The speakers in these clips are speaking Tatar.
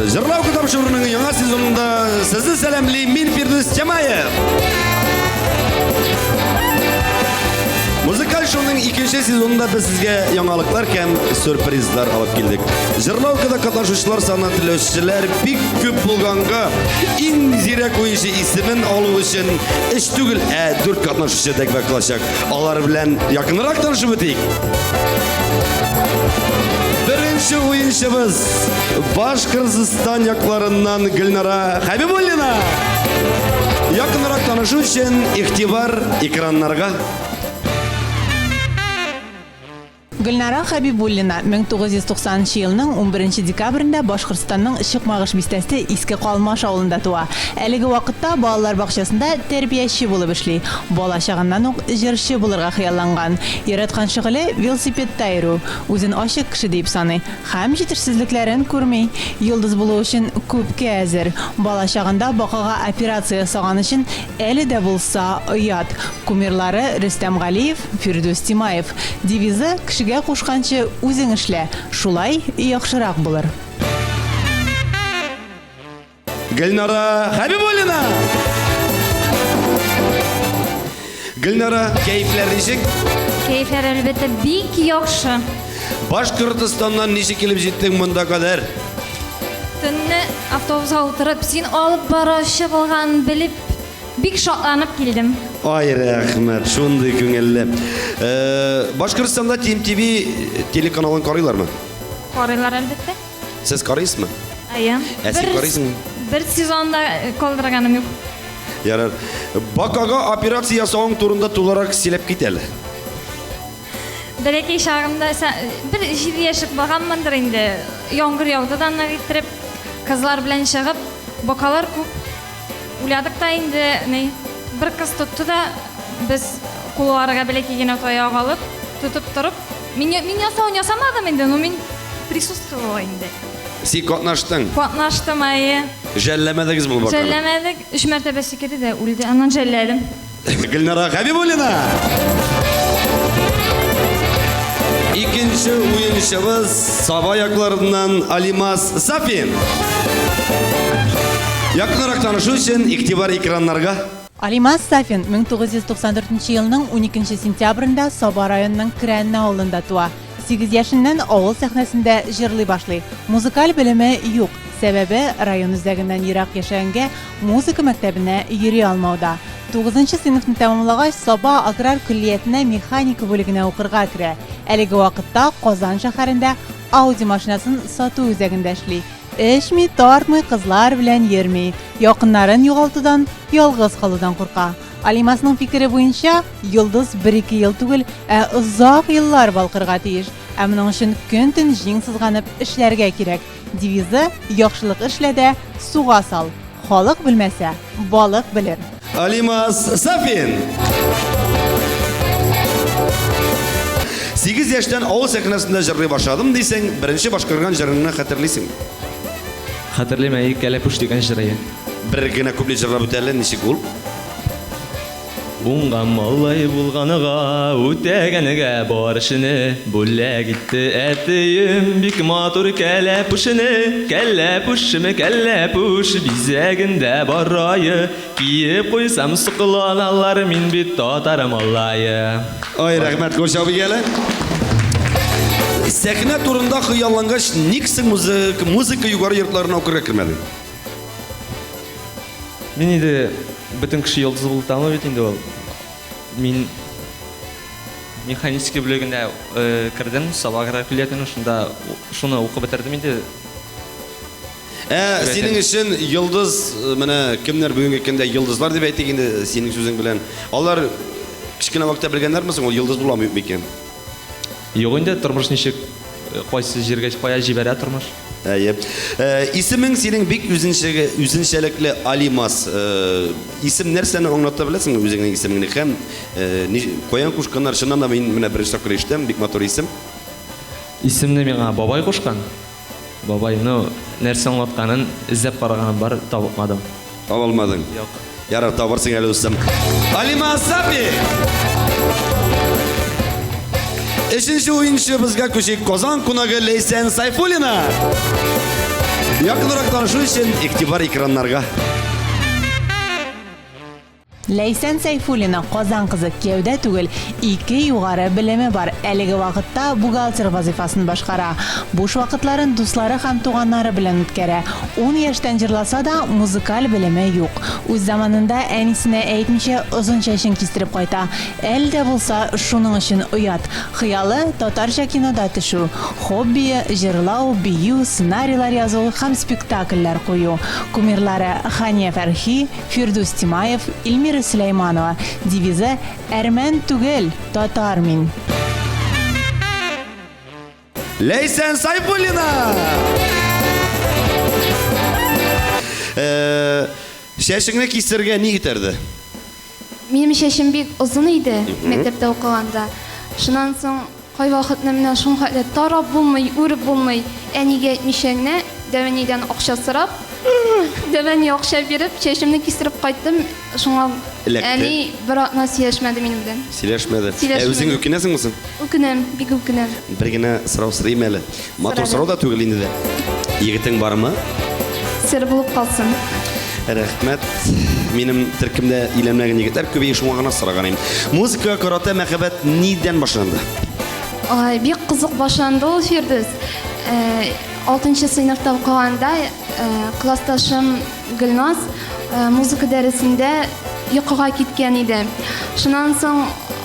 Җырлау тапшыруының яңа сезонында сезне сәламли мин Фирдүс Тямаев. Музыкаль шоуның икенче сезонында без сезгә яңалыклар һәм сюрпризлар алып килдек. Җырлаукада катнашучылар саны теләүчеләр бик күп булганга, иң зирәк уенчы исемен алу өчен өч түгел, ә дүрт катнашучы дәгъва кылачак. Алар белән якынрак танышып үтик. Беренче уенчыбыз Башкортстан якларыннан Гөлнара Хәбибуллина. Якынрак танышу өчен игътибар экраннарга. Гөлнара Хәбибуллина 1990 нчы елның унберенче декабрендә Башкортстанның Чыкмагыш бистәсе Иске Калмаш авылында туа. Әлеге вакытта балалар бакчасында тәрбияче булып эшли. Бала чагыннан ук җырчы булырга хыялланган. Яраткан шөгыле, велосипедта йөрү. Үзен ачык кеше диеп саный. Һәм җитешсезлекләрен күрми. Йолдыз булу өчен күпкә әзер. Бала чагында бакага операция ясаган өчен әле дә булса оят. Кумирлары, Рөстәм Галиев, Фирдүс Тимаев. Девизы, Кешегә кушканчы, үзең эшлә, шулай яхшырак булыр. Гөлнара Хәбибуллина! Гөлнара, кәефләр ничек? Кәефләр, әлбәттә, бик яхшы. Башкортостаннан ничек килеп җиттең монда кадәр? Төнне автобусга утырып, син алып баручы булганын белеп, бик шатланып килдем. Ай, рәхмәт, шундый күңелле. Э, Башкортстанда TMTV телеканалын карыйлармы? Карыйлар, әлбәттә. Сез карыйсызмы? Әйе. Ә син карыйсыңмы? Бер сезон да э, калдырганым юк. Ярар. Бакага операция ясавың турында тулырак сөйләп кит әле. Бәләкәй чагымда бер 7 яшьлек булганмындыр инде. Яңгыр яуды да нык иттереп, кызлар белән чыгып, бакалар күп. Уйладык та инде, ни, бер кыз тотты да, без кулларга бәләкәй генә таяк алып, тотып торып, мин, мин ясавын ясамадым инде, но мин присутствовала инде. Син катнаштың. Катнаштым, әйе. Жәлләмәдегезме ул баканы? Жәлләмәдек. Өч мәртәбә сикерде дә үлде. Аннан жәлләдем. Гөлнара Хәбибуллина! Икенче уенчыбыз Саба якларыннан Алимас Сафин. Якынрак танышу өчен игътибар экраннарга. Алимас Сафин 1994 елның 12 сентябрендә Саба районының Керәнне авылында туа. Сигез яшеннән авыл сәхнәсендә җырлый башлый. Музыкаль белеме юк. Сәбәбе, район үзәгеннән ерак яшәгәнгә музыка мәктәбенә йөри алмауда. Тугызынчы сыйныфны тәмамлагач, Саба аграр көллиятенә механика бүлегенә укырга керә. Әлеге вакытта Казан шәһәрендә Audi машинасын сату үзәгендә эшли. Эчми, тартмый, кызлар белән йөрми. Якыннарын югалтудан, ялгыз калудан курка. Алимасның фикере буенча, йолдыз бер-ике ел түгел, ә озак еллар балкырга тиеш. Ә моның өчен көн-төн җиң сызганып эшләргә кирәк. Девизы, яхшылык эшлә дә, суга сал. Халык белмәсә, балык белер. Алимас Сафин! Сигез яшьтән авыл сәхнәсендә җырлый башладым дисең, беренче башкарган җырыңны хәтерлисеңме? Хәтерлим, әйе, Кәләпүш дигән җыр, әйе. Бер генә куплет җырлап үт әле, ничек ул? Уңган малай булганга, үтәгәнгә бар эшне бүләк итте әтием бик матур кәләпүшне. Кәләпүшем, кәләпүш, бизәгендә бар ае, киеп куйсам сокланалар, мин бит татар малае. Ай, рәхмәт, Гөлшә абыйга әле. Сәхнә турында хыяллангач, ник соң музыка, музыка югары йортларына укырга кермәдең? Мин инде бөтен кеше йолдыз булып танылу бит инде ул. Мин механический бүлегенә э, кердем, Саба аграр көллиятенең шунда шуны укып бетердем инде. Ә синең өчен йолдыз э, менә кемнәр бүгенге көндә йолдызлар дип әйтик инде синең сүзең белән. Алар кечкенә вакытта белгәннәрме соң ул йолдыз буламы юкмы икән? Юк инде, тормыш ничек, э, кайсы җиргә, кая җибәрә тормыш. Әйе. Э, исемең синең бик үзенчәге, үзенчәлекле Алимас. Э, исем нәрсәне аңлата беләсеңме үзеңнең исемеңне һәм э, ни, каян кушканнар? Чыннан да мин менә беренче тапкыр ишетәм, бик матур исем. Исемне миңа бабай кушкан. Бабай, ну, нәрсә аңлатканын эзләп караганым бар, табылмадым. Таба алмадың? Юк. Ярар, табарсың әле, дустым. Алима Сафи! Өченче уенчыбызга күчик. Казан кунагы Ләйсән Сайфуллина. Якынрак танышу өчен игътибар экраннарга. Ләйсән Сәйфуллина, Казан кызы, кияүдә түгел, ике югары белеме бар. Әлеге вакытта бухгалтер вазыйфасын башкара. Буш вакытларын дуслары һәм туганнары белән үткәрә. Ун яшьтән җырласа да, музыкаль белеме юк. Үз заманында әнисенә әйтмичә озын чәчен кистереп кайта. Әле дә булса шуның өчен оят. Хыялы, татарча кинода төшү. Хоббие, җырлау, бию, сценарийлар язу һәм спектакльләр кую. Кумирлары, Хәния Фәрхи, Фирдүс Тимаев, Эльмира Сөләйманова. Девизы, Әрмән түгел, татар мин! Ләйсән Сайфуллина! Э, чәчеңне кисергә ни этәрде? Минем чәчем бик озын иде мәктәптә укыганда. Шуннан соң кайвакытны менә шуның хәтле тарап булмый, үреп булмый. Әнигә әйтмичә генә, дәү әнидән акча сорап, дәү әни акча биреп, чәчемне кистереп кайттым. Шуңа Эләкте. әни бер атна сөйләшмәде минем белән. Сөйләшмәде. Ә Сөйләшмәде. үзең үкенәсеңме соң? Үкенәм, бик үкенәм. Бер генә сорау сорыйм әле. Матур Сора сорау да түгел инде дә. Егетең бармы? Сер булып калсын. Рәхмәт. Минем төркемдә өйләнмәгән егетләр күбәя, шуңа гына сораган идем. Музыкага карата мәхәббәт нидән башланды? Ай, бик кызык башланды ул, Фирдүс. Э, Алтынчы сыйныфта укыганда э, классташым Гөлназ э, музыка дәресендә йокыга киткән иде. Шуннан соң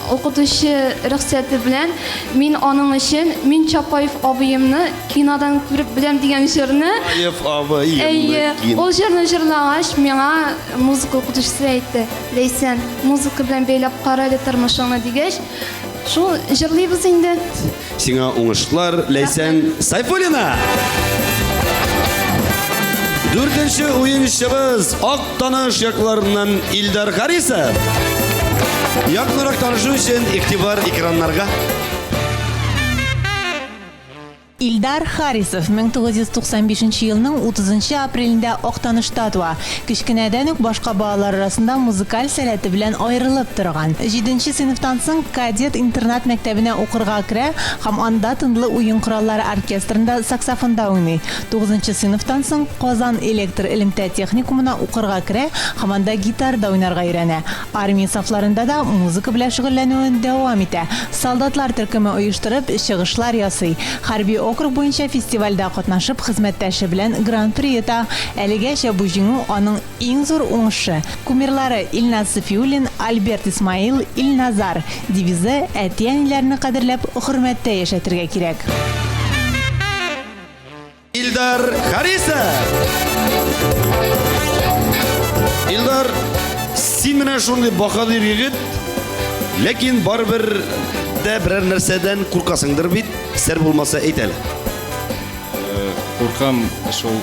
укытучы рөхсәте белән мин аның өчен Мин Чапаев абыемны кинодан күреп беләм дигән җырны Чапаев абыемны Әйе, ул җырны җырлагач, миңа музыка укытучысы әйтте, Ләйсән, музыка белән бәйләп кара әле тормышыңны дигәч, шул җырлыйбыз инде. Сиңа уңышлар, Ләйсән Сайфуллина! Дүртенче уенчыбыз Ак Таныш якларыннан Илдар Харисов. Якынрак танышу өчен игътибар экраннарга. Илдар Харисов 1995 елның 30 апрелендә Актанышта туа. Кечкенәдән үк башка балалар арасында музыкаль сәләте белән аерылып торган. Җиденче сыйныфтан соң кадет интернат мәктәбенә укырга керә һәм анда тынлы уен кораллары оркестрында саксофонда уйный. Тугызынчы сыйныфтан соң Казан электр элемтә техникумына укырга керә һәм анда гитарада уйнарга өйрәнә. Армия сафларында да музыка белән шөгыльләнүен дәвам итә. Солдатлар төркеме оештырып, чыгышлар ясый. Хәрби округ буенча фестивальдә катнашып, хезмәттәше белән Гран-при ота. Әлегәчә бу җиңү аның иң зур уңышы. Кумирлары, Илназ Сафиуллин, Альберт Исмаил, Илназар. Девизы, Әти-әниләрне кадерләп, хөрмәттә яшәтергә кирәк. Илдар Харисов! Илдар, син менә шундый баһадир егет, ләкин барыбер дә берәр нәрсәдән куркасыңдыр бит, сер булмаса әйт әле. Э, куркам шул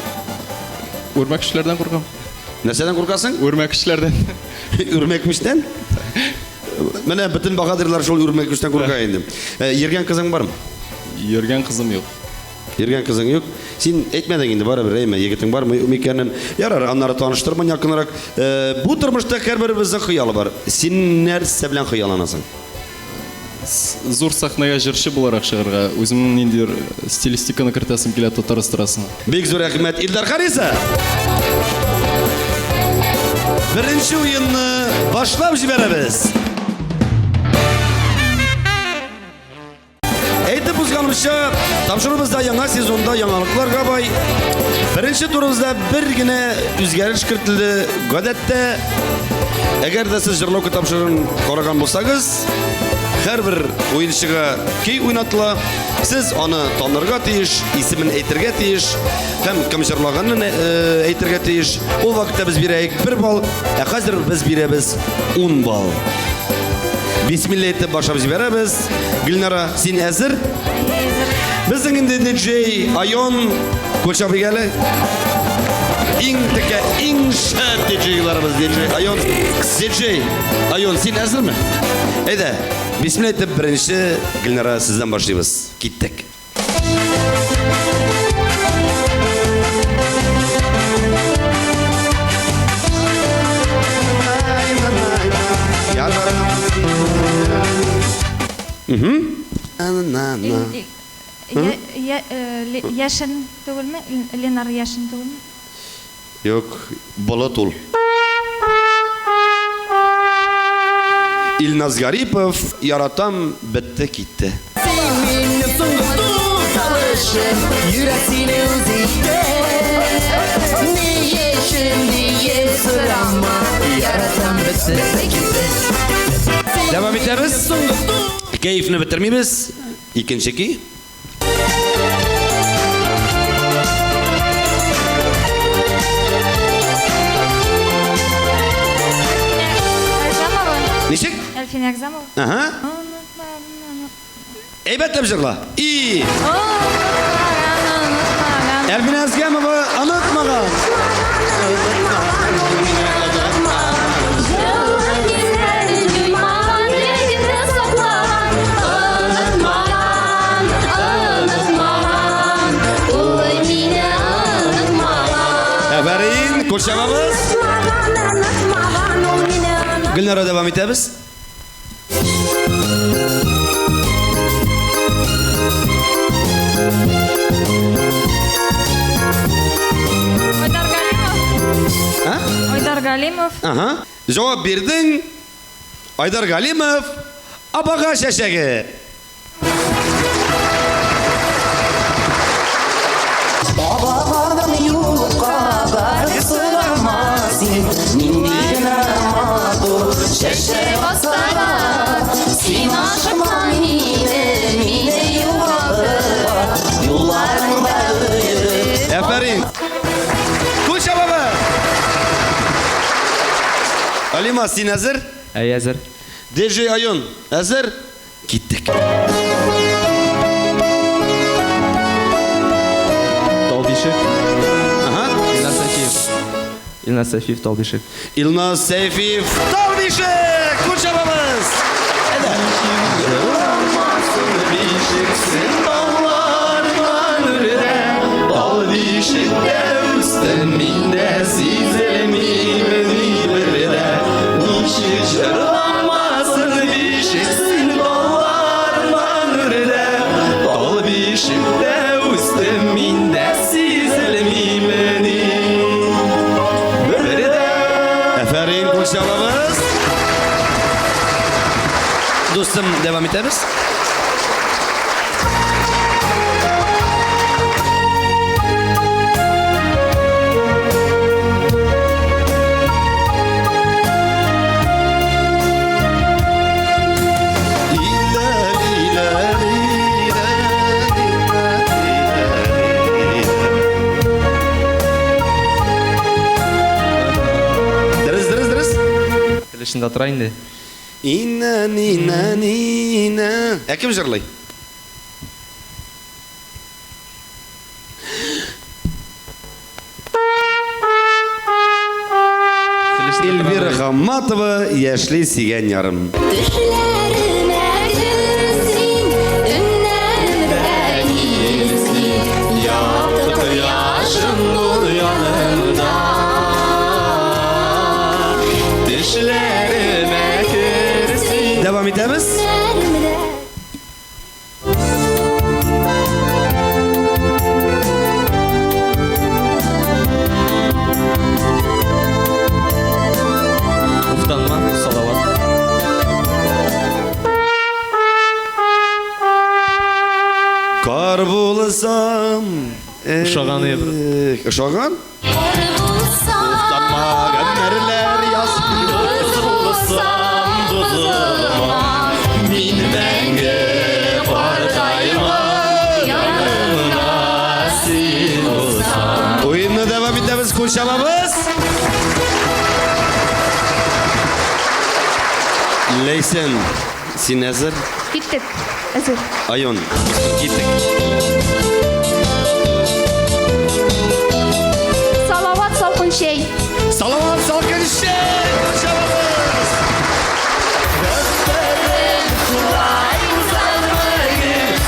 үрмәкүчләрдән куркам. Нәрсәдән куркасың? Үрмәкүчләрдән. Үрмәкүчтән? Менә бөтен баһадирлар шул үрмәкүчтән курка инде. Э, йөргән кызың бармы? Йөргән кызым юк. Йөргән кызың юк. Син әйтмәдең инде барыбер, әйме, егетең бармы, юкмы икәнен. Ярар, аннары таныштырмын якынрак. Э, бу тормышта һәрберебезнең хыялы бар. Син нәрсә белән хыялланасың? Зур сәхнәгә җырчы буларак чыгарга, үземнең ниндидер стилистиканы кертәсем килә татар эстрадасына. Бик зур рәхмәт, Илдар Харисов! Беренче уенны башлап җибәрәбез. Әйтеп узганымча, тапшыруыбызда яңа сезонда яңалыкларга бай. Беренче турыбызда бер генә үзгәреш кертелде. Гадәттә, әгәр дә сез җырлау тапшыруын караган булсагыз, һәрбер уенчыга көй уйнатыла. Сез аны танырга тиеш, исемен әйтергә тиеш һәм кем җырлаганын э, әйтергә тиеш. Ул вакытта без бирәек 1 балл, ә хәзер без бирәбез 10 балл. Бисмилла әйтеп башлап җибәрәбез. Гөлнара, син әзер? Әзер. Безнең инде диджей Айон кул чабыйк әле. Иң текә, иң шәп диджейларыбыз диджей Айон. Диджей Айон, син әзерме? Әйдә, бисмилла әйтеп беренче Гөлнара сездән башлыйбыз. Киттек. Яшен түгелме? Ленар Яшин түгелме? Юк, болыт ул. Илназ Гарипов, яратам, бетте китте. Син минем соңгы тукталышым, йөрәк сине үз итте. Ни өчен диеп сорама, яратам, бетте китте. Дәвам итәбез. Кәефне бетермибез. Икенче көй. Ничек? Әлфинә Әгъзамова. Ага. Әйбәтләп җырла. И. Әлфинә Әгъзамова онытмаган. Әфәрин, кул чабабыз. Гөлнара дәвам итәбез. Айдар Галимов. А? Айдар Галимов. Ага. Җавап бирдең. Айдар Галимов, Абага чәчәге. Абагадан юкка бәхет сорама син, нинди генә матур чәчәк атса да, син ашыкма мине, мине югалтырга, юлларыңда йөреп. Әфәрин. Кул чабабыз. Алима, син әзер? Әй, әзер. DJ Айон, әзер? Киттек. Талбишек. Ага. Илназ Сәйфиев. Илназ Сәйфиев, Талбишек. Илназ Сәйфиев, Талбишек! Кул чабабыз! Әйдә. Талбишектә үстем мин дә сизелмимен бер дә. Ничек җырламасын бишексен балаларман үрдә. Талбишектә үстем мин дә сизелмимен бер дә. Әфәрин, кул чабабыз. Дустым, дәвам итәбез. Дөрес, дөрес, дөрес. Тел эчендә тора инде. Инә, нинә, нинә. Ә кем җырлый? Эльвира Хамматова, Яшьли сөйгән ярым. Төшләремә кер син, өннәремдә кил син, Якты кояшым бул янымда. Төшләремә кер син. Дәвам итәбез. Өннәремдә. Уфтанма, Салават. Кар булсам. Ошаган ебр. Ошаган? Кар булсам, Уфтанма, гомерләр яз. боз булсам, бозылмам, Мин мәңге картаймам, янымда син булсаң. Уенны дәвам итәбез, кул чабабыз. Ләйсән, син әзер? Киттек. Әзер. Айон, киттек. Салават салкын чәй. Салават салкын чәй, кул чабабыз.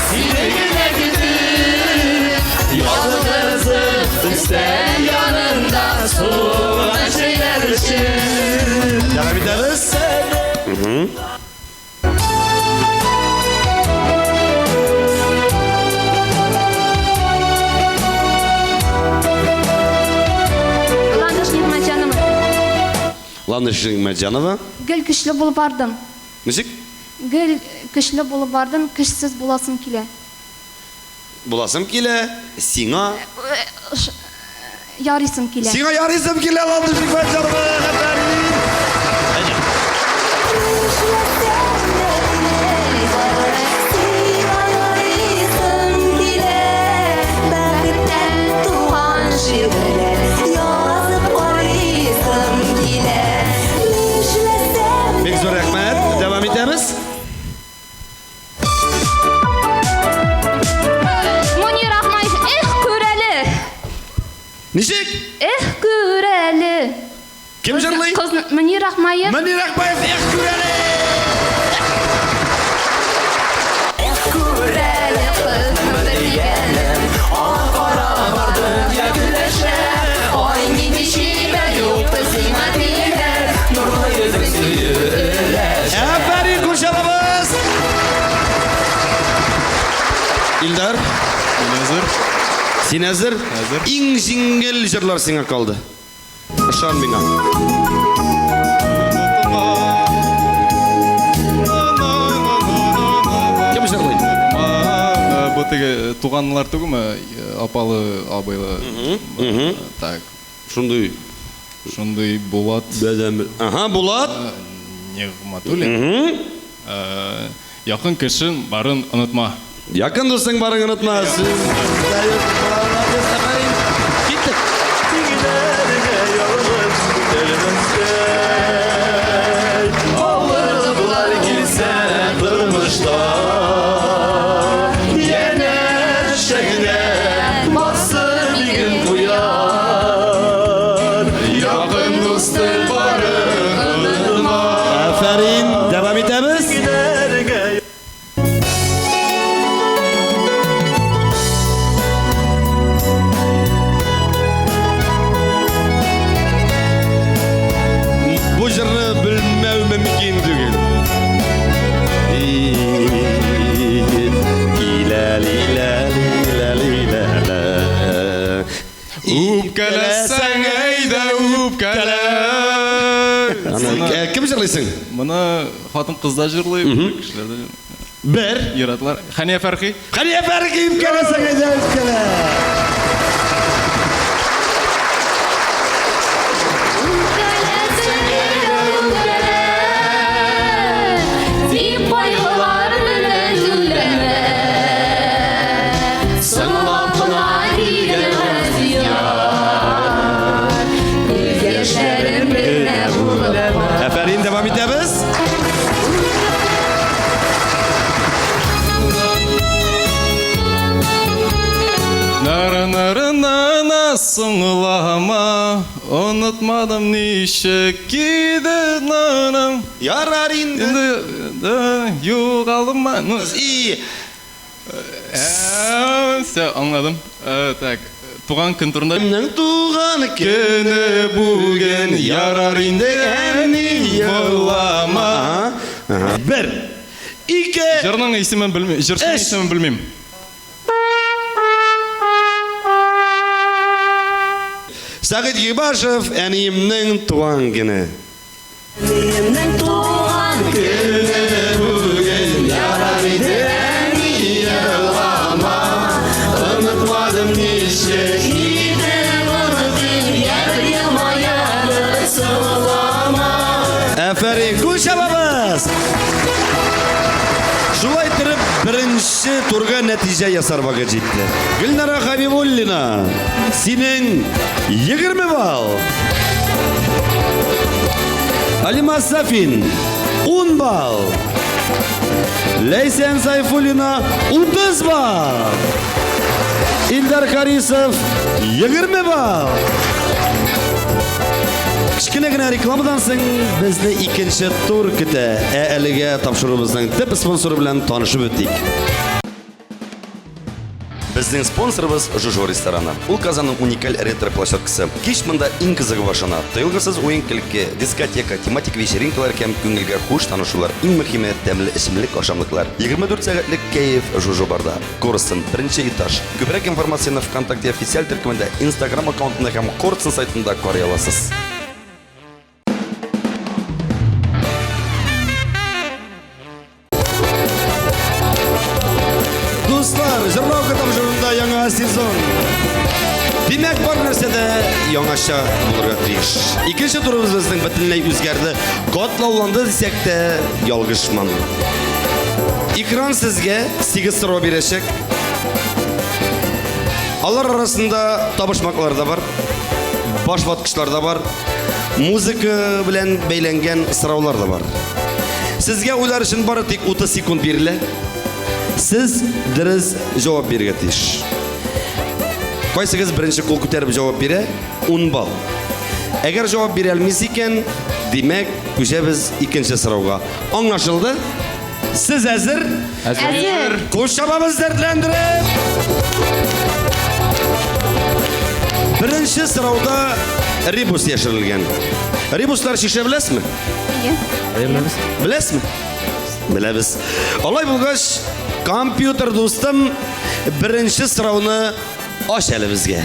Сине генә көтеп, ялгызым өстәл янында суынган чәйләр эчеп. Дәвам итәбез. Ландыш Нигъмәтҗанова. Гел көчле булып бардым. Ничек? Гел көчле булып бардым, көчсез буласым килә. Буласым килә, сиңа. Ярыйсым килә. Сиңа ярыйсым килә, Ландыш Нигъмәтҗанова. Афәрин! Әйдә. Бик зур рәхмәт. Дәвам итәбез. Мөнир Ахмаев, эх, күр әле! Ничек? Эх, күр әле! Кем җырлый? Кыз Мөнир Ахмаев. Мөнир Ахмаев, эх, күр әле! Эх, күр әле, кызның бер дигәнен, Аңа карап бар дөнья гөлләшә. Ай, нинди чибәр, юктыр сиңа тиңнәр, Нурлы йөзең сөю өләшә. Афәрин, курчалабыз! Илдар. Мин әзер. Син әзер? Әзер. Иң җиңел җырлар сиңа калды. Ышан миңа. Кем җырлый? Бу теге туганнар түгелме? Апалы, абыйлы. Так. Шундый. Шундый Булат. Бәдәм. Ага, Булат. Нигъматуллин. Якын кешең барын онытма. Якын дустың барын онытма. Сүз дә юк. Молодец, афәрин. Киттек. Тиңнәргә ялгыз үлмәстәй, Авырлыклар килсә тормышта, Янәшәңдә басып иген куяр. Якын дустың барын онытма. Афәрин. Дәвам итәбез. Бу җырны белмәү мөмкин түгел. Үпкәләсәң, әйдә, үпкәлә. Аны кем җырлыйсың? Моны хатын-кыз да җырлый, кешеләр дә җырлый. Бер. Ир-атлар. Хәния Фәрхи. Хәния Фәрхи, үпкәләсәң, әйдә, үпкәлә. Үпкәләсәң, әйдә, үпкәлә. Тик кайгылар белән җүлләмә. Соңлап кына килгән газиз яр. Күз яшьләрем генә булып Афәрин, дәвам итәбез. Нара-нара-на-на, соңлама, онытмадым ничек киде нарым. Ярар инде. Инде да, югалыма. Ну, И все, аңладым. Так, туган көн турында. Кемнең туган көне бүген, ярар инде, әни, елама. Бер, ике, Җырның исемен белмим, җырчының Өч. исемен белмим. Сәгыйть Гыйбашев, әниемнең туган көне. Әниемнең туган көне бүген, ярар иде, әни, елама. Онытмадым ничек идең дөнья, бер елмаябыз, соңлама. Афәрин, кул чабабыз! Шулай иттереп, беренче турга нәтиҗә ясар вакыт җитте. Гөлнара Хабибуллина, синең 20 балл. Алима Сафин, 10 балл. Ләйсән Сайфуллина, 30 балл. Илдар Харисов, 20 балл. Кечкенә генә рекламадан соң безне икенче тур көтә. Ә әлегә тапшыруыбызның төп спонсоры белән танышып үтик. Безнең спонсорыбыз Жужо рестораны. Ул Казанның уникаль ретро-площадкасы. Кич монда иң кызыгы башлана. Тыелгысыз уен-көлке, дискотека, тематик вечеринкалар һәм күңелгә хуш танышулар. Иң мөһиме, тәмле эчемлек, ашамлыклар. 24 сәгатьлек кәеф Жужо барда. Корстон, беренче этаж. Күбрәк информацияне ВКонтакте официаль төркемендә, Instagram аккаунтында һәм Корстон сайтында карый аласыз. яңача булырга тиеш. Икенче турыбыз безнең бөтенләй үзгәрде. Катлауланды дисәк тә ялгышмам. Экран сезгә 8 сорау бирәчәк. Алар арасында табышмаклар да бар, баш ваткычлар да бар, музыка белән бәйләнгән сораулар да бар. Сезгә уйлар өчен бары тик 30 секунд бирелә. Сез дөрес җавап бирергә тиеш. Кайсыгыз беренче кул күтәреп җавап бирә? 10 балл. Әгәр җавап бирә алмыйсыз икән, димәк, күчәбез икенче сорауга. Аңлашылды? Сез әзер? Әзер. Кул чабабыз дәртләндереп. Беренче сорауда ребус яшерелгән. Ребуслар чишә беләсезме? Әйе. Беләбез. Беләсезме? Беләбез. Алай булгач, компьютер дустым, беренче сорауны ач әле безгә.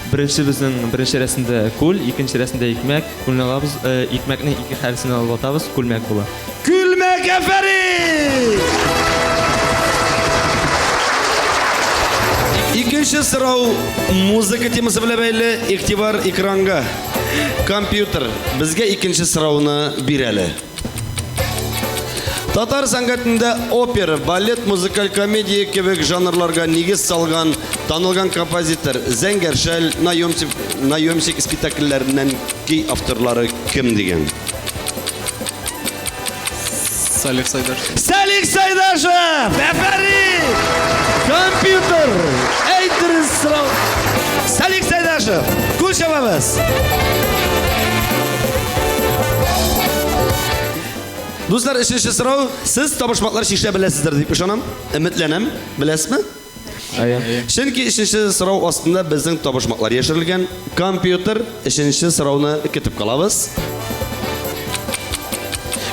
Беренче безнең беренче рәсемдә күл, икенче рәсемдә икмәк. Күлне алабыз, э, икмәкнең ике хәрефен алып атабыз, күлмәк була. Күлмәк афәрин! Икенче сорау музыка темасы белән бәйле. Игътибар экранга. Компьютер, безгә икенче сорауны бир әле. Татар сәнгатендә опера, балет, музыкаль комедия кебек жанрларга нигез салган танылган композитор Зәңгәр шәл, Наемщик, Наемщик спектакльләреннән көй авторлары кем дигән? Салих Сайдашев. Салих Сайдашев! Әфәрин! Компьютер! Әй дөрес сорау! Салих Сайдашев! Кул чабабыз! Дуслар, өченче сорау. Сез табышмаклар чишә беләсездер дип ышанам. Өметләнәм. Беләсезме? Әйе. Чөнки өченче сорау астында безнең табышмаклар яшерелгән. Компьютер өченче сорауны көтеп калабыз.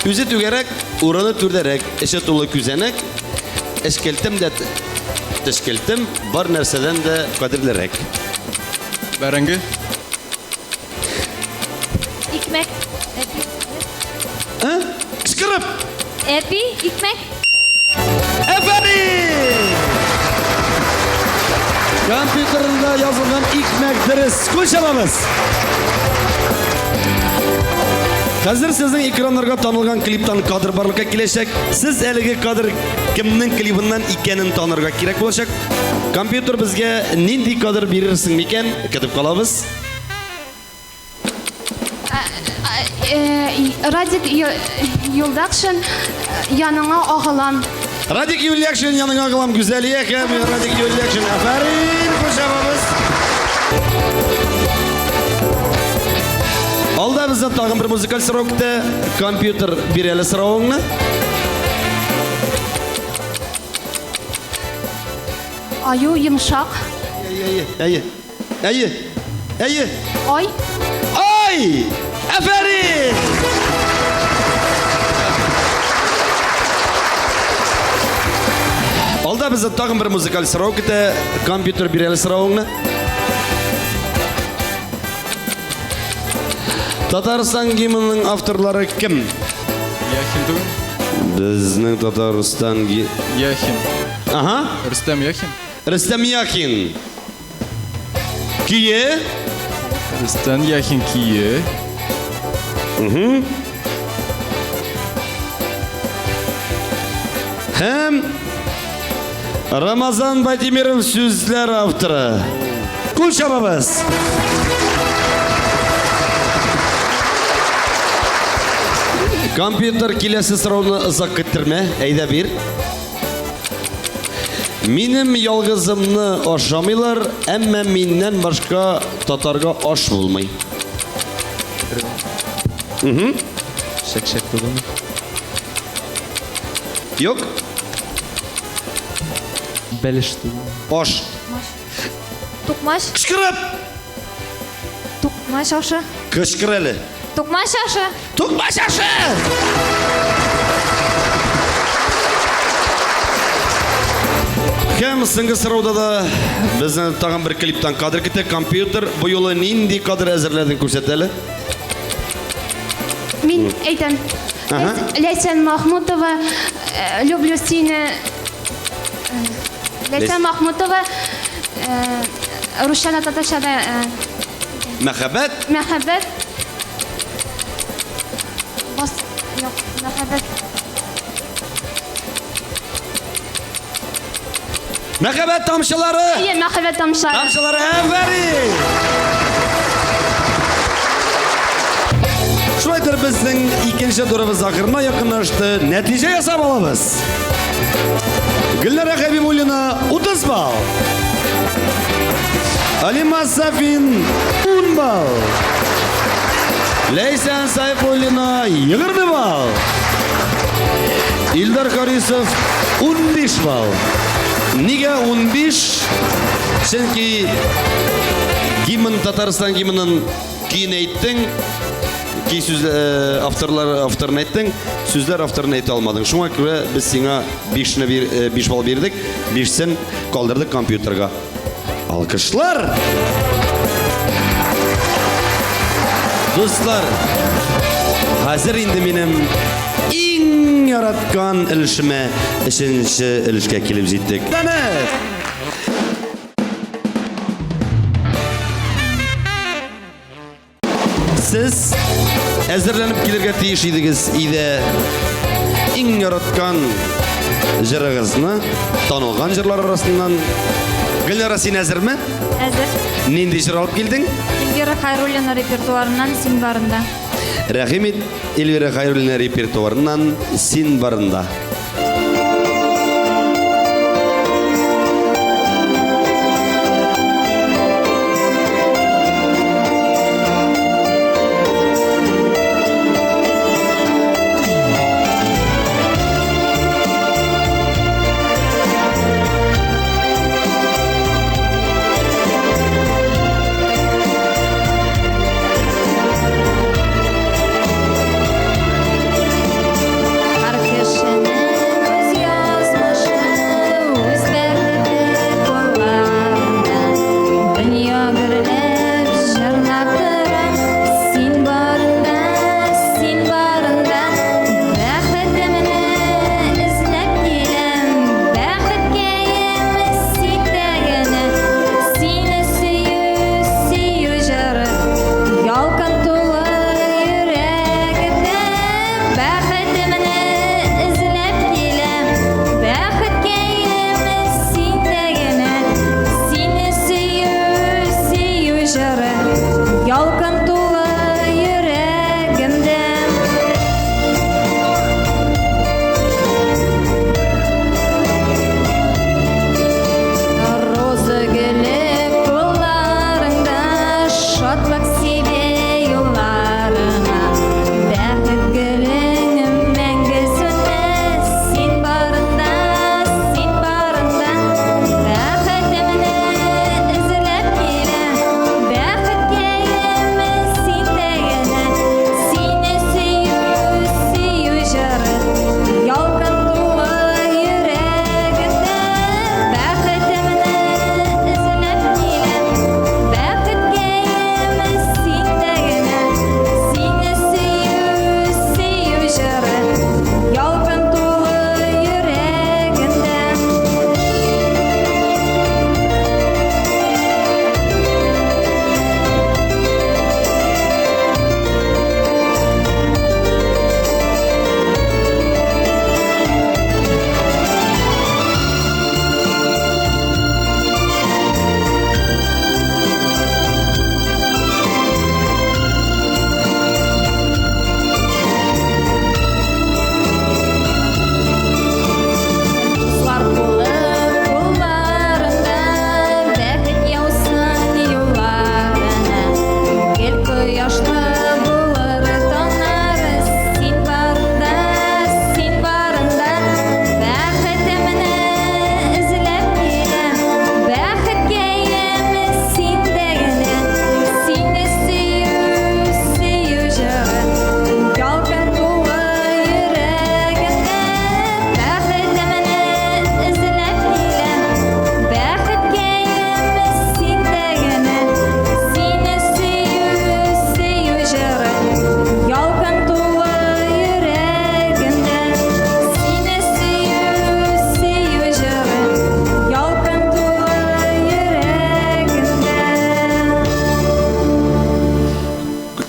Үзе түгәрәк, урыны түрдәрәк, эче тулы күзәнәк, эшкелтем дә тешкелтем, бар нәрсәдән дә кадерлерәк. Бәрәңге. Икмәк. Әпи. Ә? Кычкырып! Әпи, икмәк. Әфәрин! Компьютерында язылган икмәк дөрес. Кул чабабыз! Хәзер сезнең экраннарга танылган клиптан кадр барлыкка киләчәк. Сез әлеге кадр кемнең клибыннан икәнен танырга кирәк булачак. Компьютер безгә нинди кадр бирерсең микән? Көтеп калабыз. Э, Радик Юлдакшин яныңа агылам. Радик Юльякшин яныңа агылам. Гүзәлия һәм Радик Юльякшин. Афәрин, кушабыз. Алда безне тагын бер музыкаль сорау көтә. Компьютер бир әле соравыңны. Аю йомшак. Әйе, әйе, әйе. Әйе. Ай. Ай! Афәрин! Алда безне тагын бер музыкаль сорау көтә. Компьютер бир әле соравыңны. Татарстан гимнының авторлары кем? Яхин түгел? Безнең Татарстан ги... Яхин. Ага. Рөстәм Яхин. Рөстәм Яхин. Кие. Рөстәм Яхин кие. Угу. Һәм Рамазан Байтимиров сүзләр авторы. Кул чабабыз. Компьютер киләсе сорауны озак көттермә, әйдә бир. Минем ялгызымны ашамыйлар, әмма миннән башка татарга аш булмый. Угу. Шәк-шәк түгелме? Юк. Бәлеш түгел. Аш. Тукмач. Кычкырып! Тукмач ашы. Кычкыр әле. Тукмач ашы. Тукмач ашы! Һәм соңгы сорауда да безне тагын бер клиптан кадр көтә. Компьютер бу юлы нинди кадр әзерләдең күрсәт әле. Мин әйтәм. Ага. Ләйсән Махмутова, э, люблю сине. Ләйсән Махмутова русча да татарча да Мәхәббәт? Мәхәббәт. Бас, юк, мәхәббәт. Мәхәббәт тамчылары! Әйе, мәхәббәт тамчылары. Тамчылары, афәрин! Шулай итеп безнең икенче турыбыз ахырына якынлашты. Нәтиҗә ясап алабыз. Гөлнара Хәбибуллина 30 балл. Алима Сафин 10 балл. Ләйсән Сайфуллина 20 балл. Илдар Харисов 15 балл. Нигә 15? Чөнки гимн Татарстан гимнын көен әйттең, көй сүз э, авторлар авторын әйттең, сүзләр авторын әйтә алмадың. Шуңа күрә без сиңа 5-не бир, 5 балл бирдек, 5-сен калдырдык компьютерга. Алкышлар! Дуслар, хәзер инде минем иң яраткан өлешемә, өченче өлешкә килеп җиттек. Дәнет! Сез әзерләнеп килергә тиеш идегез өйдә иң яраткан җырыгызны, танылган җырлар арасыннан. Гөлнара, син әзерме? Әзер. Нинди җыр алып килдең? Эльвира Хайруллина репертуарыннан Син барында. Рәхим ит, Эльвира Хайруллина репертуарыннан Син барында. Һәр кешенең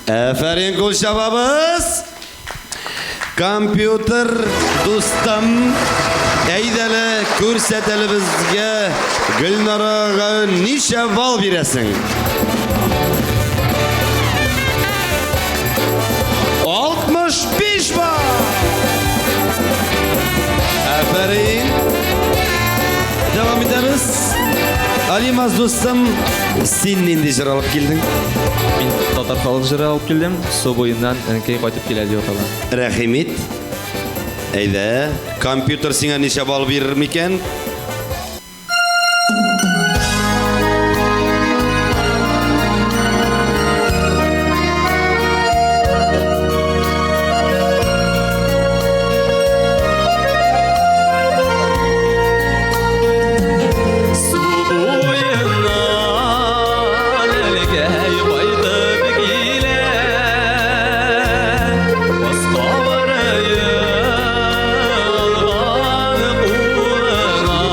Әфәрин, кул чабабыз! Компьютер, дустым, әйдәле, күрсәт әле безгә Гөлнарага ничә балл бирәсең? 65 балл! Әфәрин! Дәвам итәбез. Алимаз дустым, син нинди җыр алып килдең? Мин татар халык җыры алып килдем. Су буеннан әнкәй кайтып килә дип атала. Рәхим ит. Әйдә, компьютер сиңа ничә балл бирер микән? Су буеннан әнкәй кайтып килә. Баскавыры алган кулына.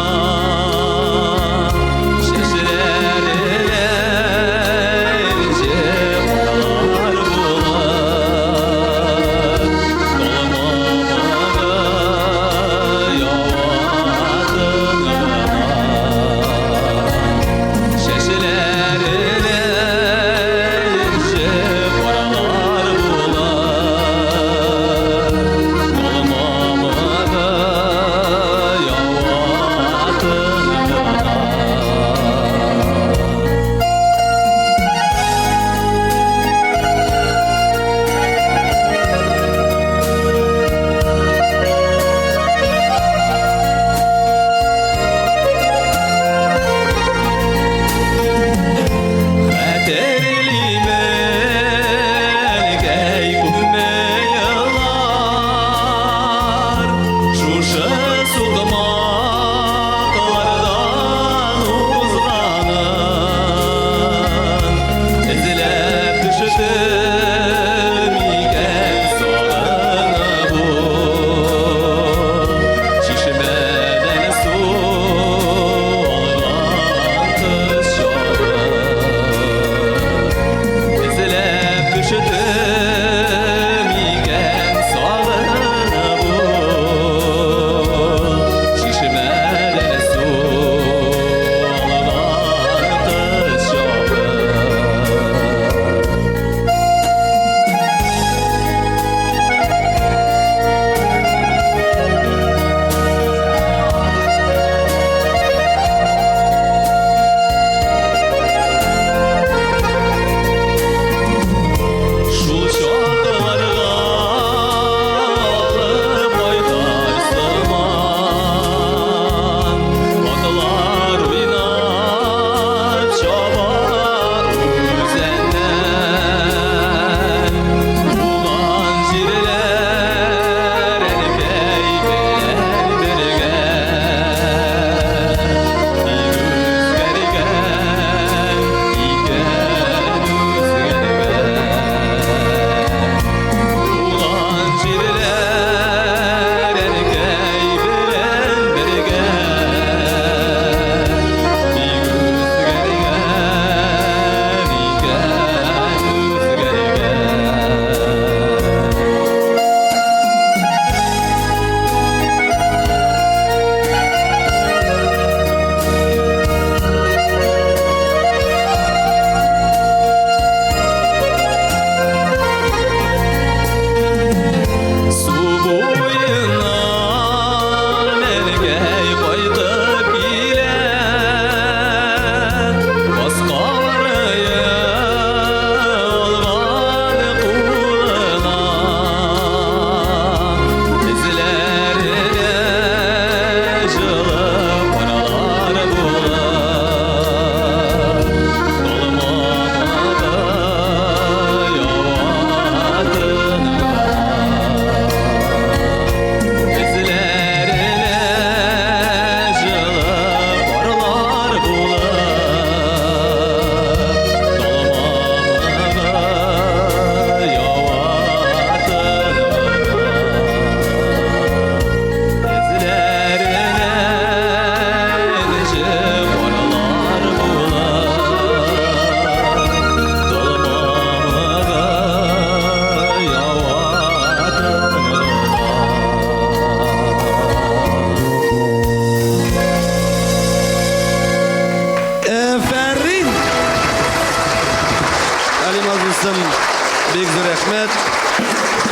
рәхмәт.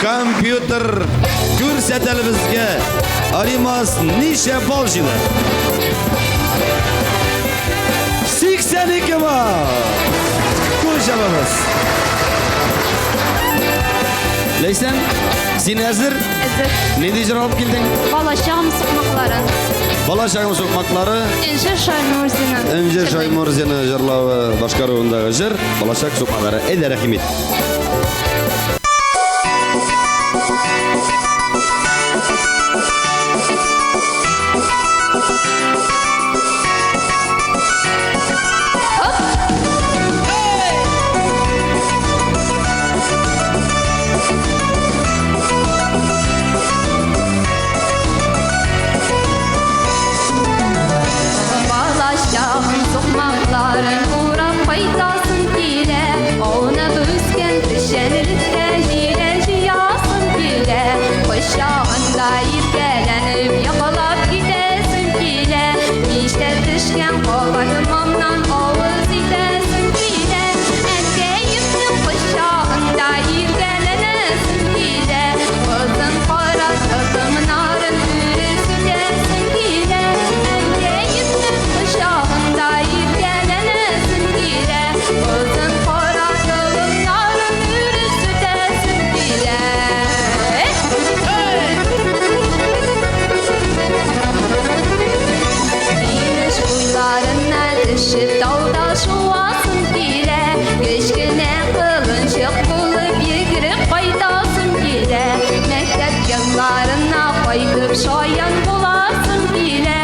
Компьютер күрсәт әле безгә. Аримас ничә балл җыйды? 82 балл! Кул чабабыз. Ләйсән, син әзер? Әзер. Нинди җыр алып килдең? Балачагым сукмаклары. Балачагым сукмаклары. Энҗе Шаймурзина. Энҗе Шаймурзина җырлавы башкаруындагы җыр Балачак сукмаклары. Әйдә, рәхим ит. Балачагым сукмакларын урап кайтасым килә, аунап үскән печәнлектә җиләк җыясым килә, кочагында иркәләнеп йоклап китәсем килә, мичтә пешкән кабартмамнан авыз итәсем килә, әнкәемнең кочагында иркәләнәсем килә, озын кара толымнарын үреп сүтәсем килә, әнкәемнең кочагында иркәләнәсем килә, озын кара толымнарын үреп сүтәсем килә. Инеш буйларына төшеп тауда шуасым килә, кечкенә колынчык булып йөгереп кайтасым килә, мәктәп елларына кайтып шаян буласым килә,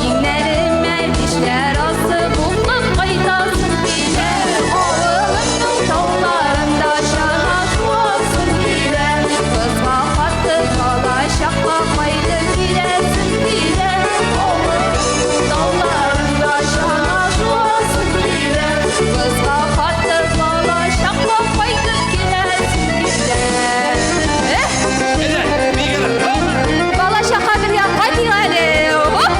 иңнәремә бишләр асып укып кайтасым килә, авылымның тауларында чана шуасым килә, кызга катып балачакка кайтып киләсем килә, авылымның тауларында чана шуасым килә, кызга катып балачакка кайтып киләсем килә. Балачакка бергә кайтыйк әле. Оп!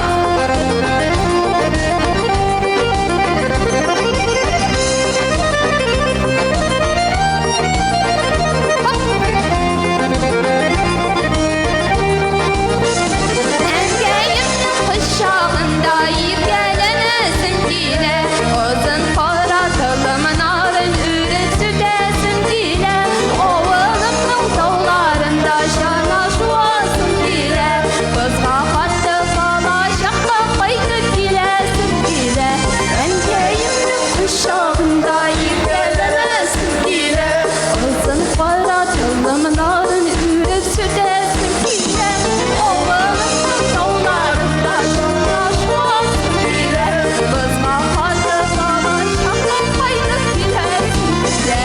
Әнкәемнең кочагында иркәләнәсем килә, озын кара толымнарын үреп сүтәсем килә, авылымның тауларында чана шуасым килә, кызга катты балачакка кайтып киләсем килә, әнкәемнең кочагында иркәләнәсем килә, озын кара толымнарын үреп сүтәсем килә, авылымның тауларында чана шуасым килә, кызга катты балачакка кайтып киләсем килә,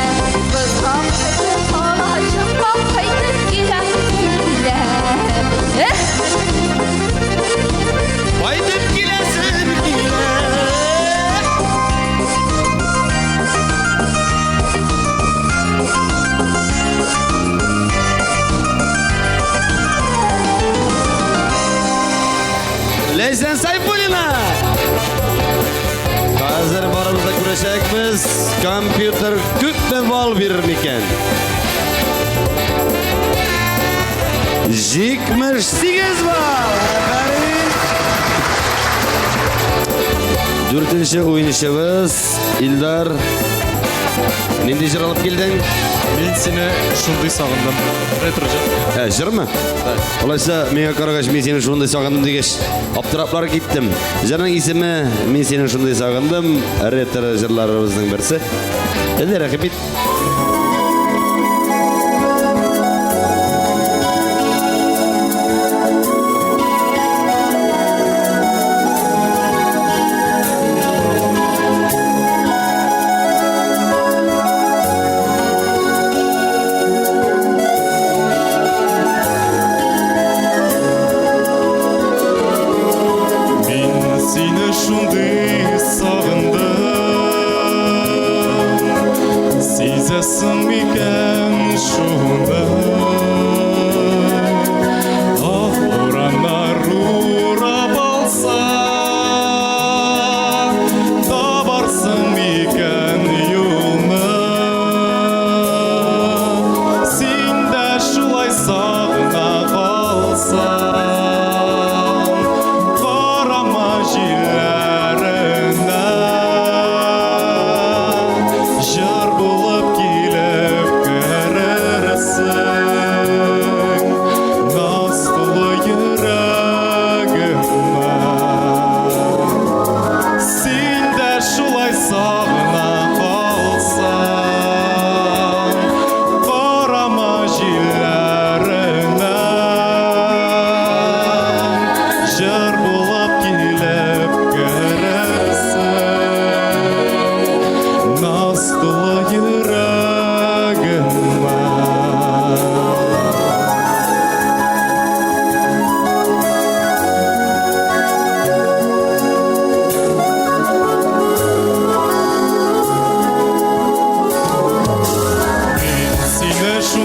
кызга катты балачакка кайтып киләсем килә. Эх! Кайтып киләсем килә. Ләйсән Сайфуллина! Хәзер барыбыз да күрәчәкбез, компьютер күпме балл бирер микән? 78 балл! Афәрин! Дүртенче уенчыбыз Илдар. Нинди җыр алып килдең? Мин сине шундый сагындым. Ретро җыр. Ә, җырмы? Алайса, миңа карагач, мин сине шундый сагындым дигәч, аптыраплар киттем. Җырның исеме Мин сине шундый сагындым, ретро җырларыбызның берсе. Әйдә, рәхим ит. Мин сине шундый сагындым. Сизәсең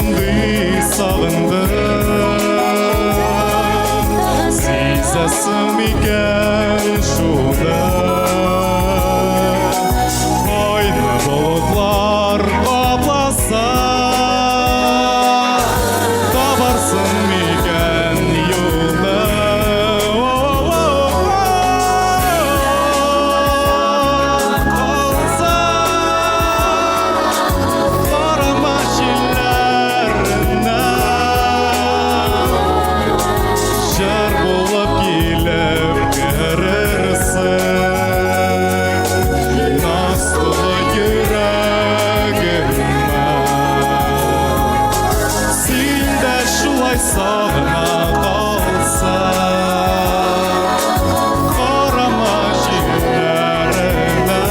шундый сагындым. Сизәсең микән шуны? Айны болытлар капласа, табарсың микән юлны? Калса, карама җилләренә, җыр булып килеп керерсең. Наз тулы йөрәгемә. Син дә шулай сагына калсаң, карама җилләренә,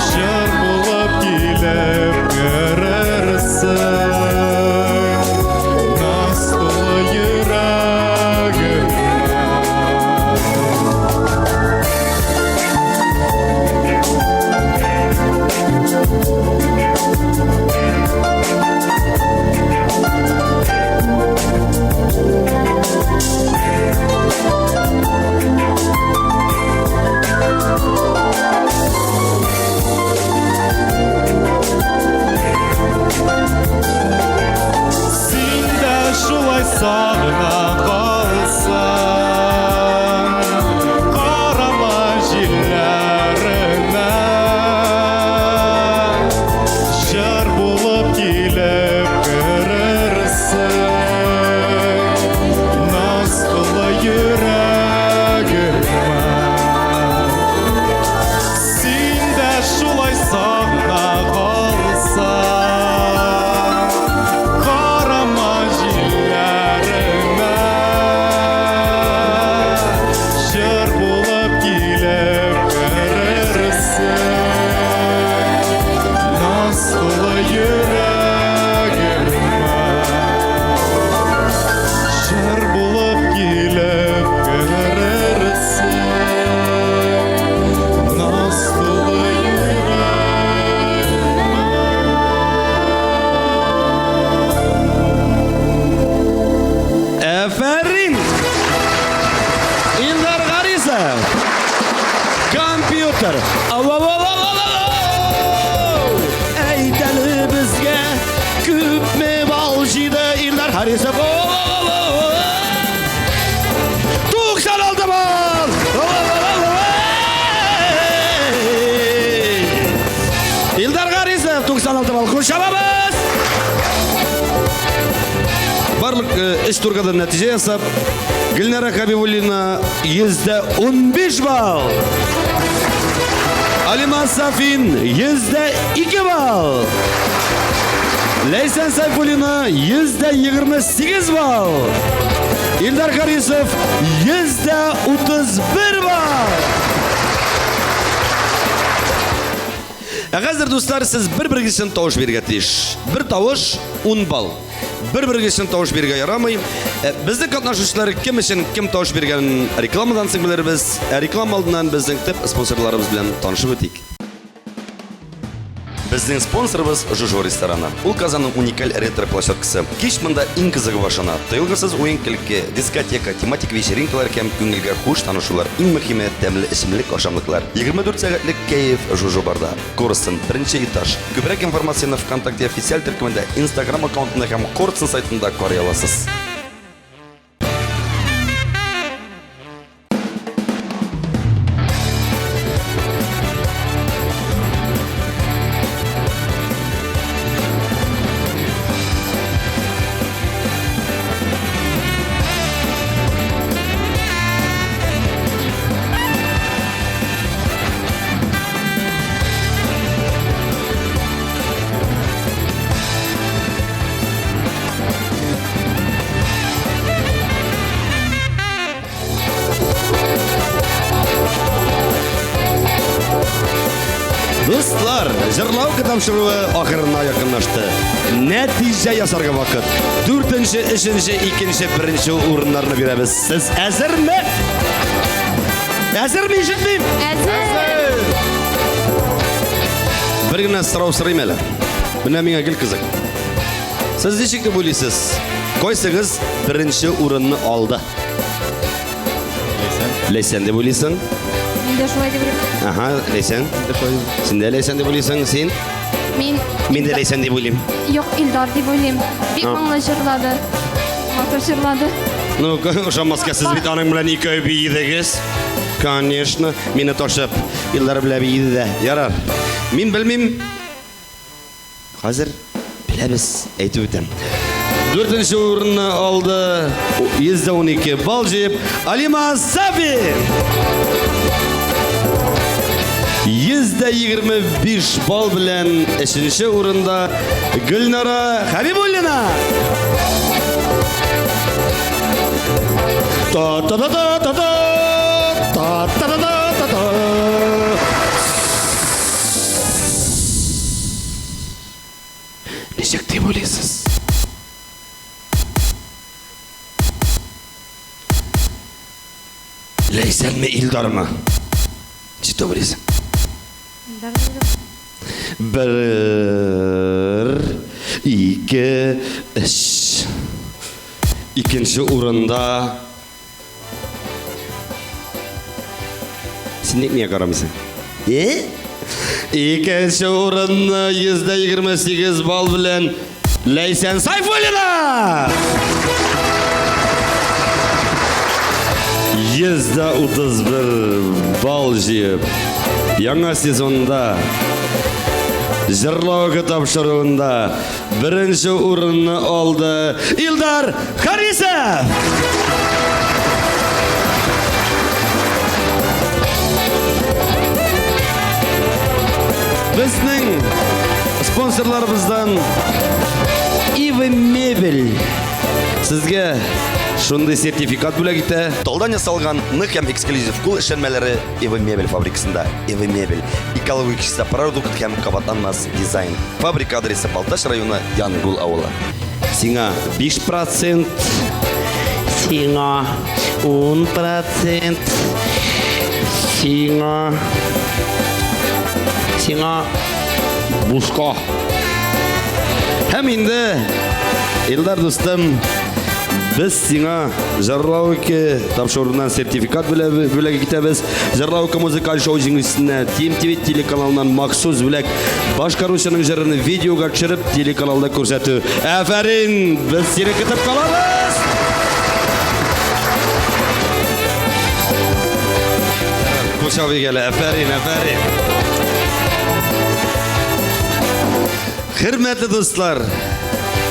җыр булып килеп керерсең. Наз тулы йөрәгемә. Син дә шулай сагына калсаң, карама җилләренә, җыр булып килеп керерсең. Наз тулы йөрәгемә. Син дә шулай сагына калсаң, карама җилләренә, җыр булып килеп керерсең. Наз тулы йөрәгемә, җыр булып килеп керерсең. Наз тулы Әфәрин! Илдар Гарисов! Компьютер! Ау-ау-ау-ау-ау! Әйт әле безгә, күпме балл җыйды Илдар Харисов? Ау-ау-ау-ау! 96 балл! Ау-ау-ау-ау! Илдар Харисов 96 балл. Кул чабабыз! Барлык өч турга да нәтиҗә ясап, Гөлнара Хабибуллина 115 балл. Алиман Сафин 102 балл. Ләйсән Сайфуллина 128 балл. Илдар Харисов 131 балл. Ә хәзер, дуслар, сез бер-берегез өчен тавыш бирергә тиеш. Бер тавыш 10 балл. Бер-берегез өчен тавыш бирергә ярамый. Безнең катнашучылар кем өчен кем тавыш биргәнен рекламадан соң белербез. Ә реклама алдыннан безнең төп спонсорларыбыз белән танышып үтик. Безнең спонсорыбыз Жужу рестораны. Ул Казанның уникаль ретро-площадкасы. Кич монда иң кызыгы башлана. Тыелгысыз уен-көлке, дискотека, тематик вечеринкалар һәм күңелгә хуш танышулар. Иң мөһиме, тәмле эчемлек, ашамлыклар. 24 сәгатьлек кәеф Жужу барда. Корстон, беренче этаж. Күбрәк информацияне ВКонтакте официаль төркемендә, Instagram аккаунтында һәм Корстон сайтында карый аласыз. Дуслар, җырлау тапшыруы ахырына якынлашты. Нәтиҗә ясарга вакыт. Дүртенче, өченче, икенче, беренче урыннарны бирәбез. Сез әзерме? Әзерме, ишетмим? Әзер! Бер генә сорау сорыйм әле. Менә миңа гел кызык. Сез ничек дип уйлыйсыз? Кайсыгыз беренче урынны алды? Ләйсән. Ләйсән дип уйлыйсың? Мин дә шулай дип уйлыйм. Ага, Ләйсән. Син дә Ләйсән дип уйлыйсың, син? Мин Мин дә Ләйсән дип уйлыйм. Юк, Илдар дип уйлыйм. Бик моңлы җырлады. Матур җырлады. Ну, ошамаска сез бит аның белән икәү биедегез. Конечно, мине ташып, Илдар белән биеде дә. Ярар. Мин белмим. Хәзер беләбез, әйтеп үтәм. Дүртенче урынны алды 112 балл җыеп Алима Сафин. 125 балл белән өченче урында Гөлнара Хәбибуллина. Та-та-та-та-та-та! Та-та-та-та-та-та! Ничек дип уйлыйсыз? Ләйсәнме, Илдармы? Ничек дип уйлыйсың? Илдар дип уйлыйм. Бер, ике, өч. Икенче урында Син ник миңа карамыйсың? Э? Икенче урынны 128 балл белән Ләйсән Сайфуллина! 131 балл җыеп, яңа сезонда Җырлау тапшыруында Беренче урынны алды Илдар Харисов! Безнең спонсорларыбыздан Ива Мебель сезгә шундый сертификат бүләк итә. Талдан ясалган нык һәм эксклюзив кул эшләнмәләре Ива Мебель фабрикасында. Ива Мебель экологик чиста продукт һәм кабатланмас дизайн. Фабрика адресы Балтач районы Янгул авылы. Сиңа 5%, сиңа 10%, сиңа сиңа бушка. Һәм инде Илдар дустым, без сиңа Җырлау ике тапшыруыннан сертификат бүләк итәбез. Җырлау ике музыкаль шоу җиңүчесенә Team TV телеканалыннан махсус бүләк. Башкаручының җырын видеога төшереп телеканалда күрсәтү. Афәрин! Без сине көтеп калабыз! Кушау бигәле, афәрин, афәрин. Хөрмәтле дуслар,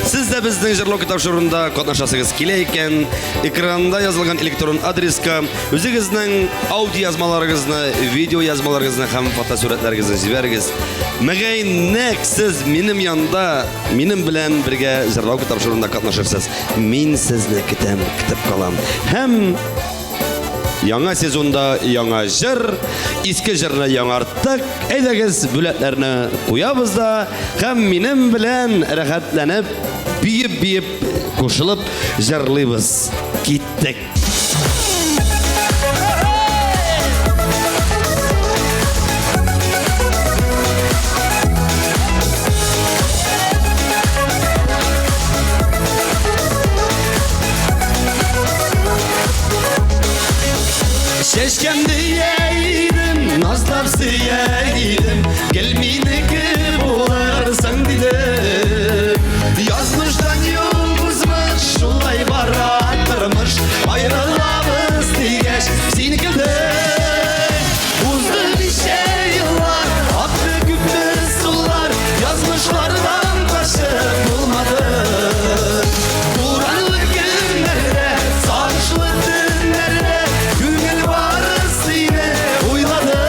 сез дә безнең җырлау тапшыруында катнашасыгыз килә икән, экранда язылган электрон адреска үзегезнең аудио язмаларыгызны, видео язмаларыгызны һәм фотосурәтләрегезне җибәрегез. Мөгаен, нәкъ сез минем янда, минем белән бергә җырлау тапшыруында катнашырсыз. Мин сезне көтәм, көтеп калам. Һәм Яңа сезонда яңа җыр, иске җырны яңарттык. Әйдәгез, бүләкләрне куябыз да һәм минем белән рәхәтләнеп, биеп-биеп, кушылып җырлыйбыз. Киттек! Чәчкәм дия идем, назлап сөя идем, гел минеке булырсың дидем. Язмыштан юл узмыш, шулай бара тормыш, аерылабыз дигәч, син көлдең. Узды ничә еллар, акты күпме сулар, язмышлардан качып булмады. Буранлы көннәрдә, сагышлы төннәрдә, күңел бары сине уйлады.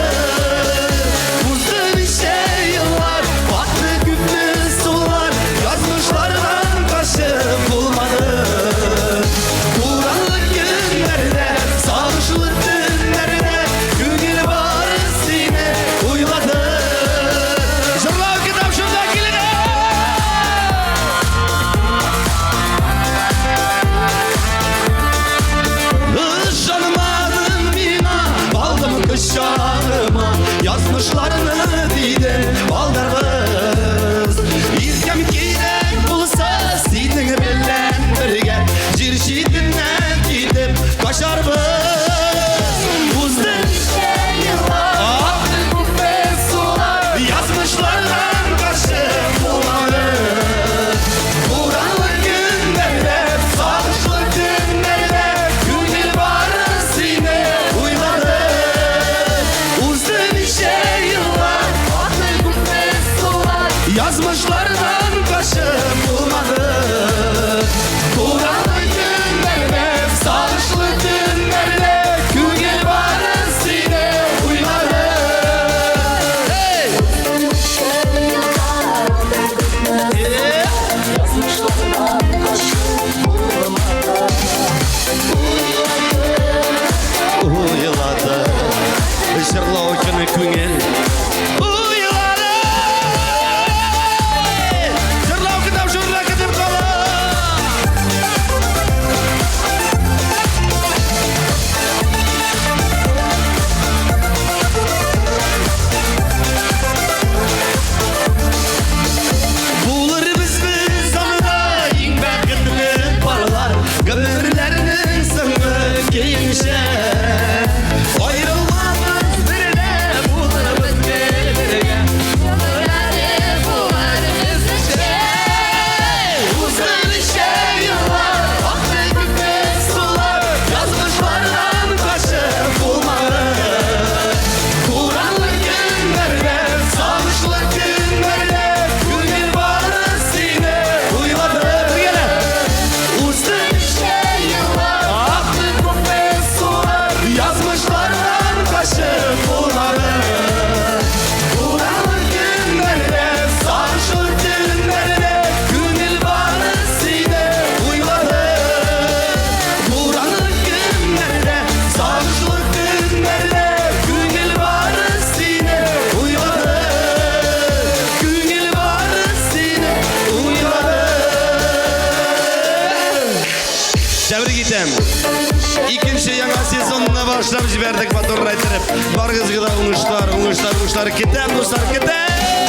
башлап җибәрдек матур иттереп. Барыгызга да уңышлар, уңышлар, уңышлар. Китәм, дуслар, китәм!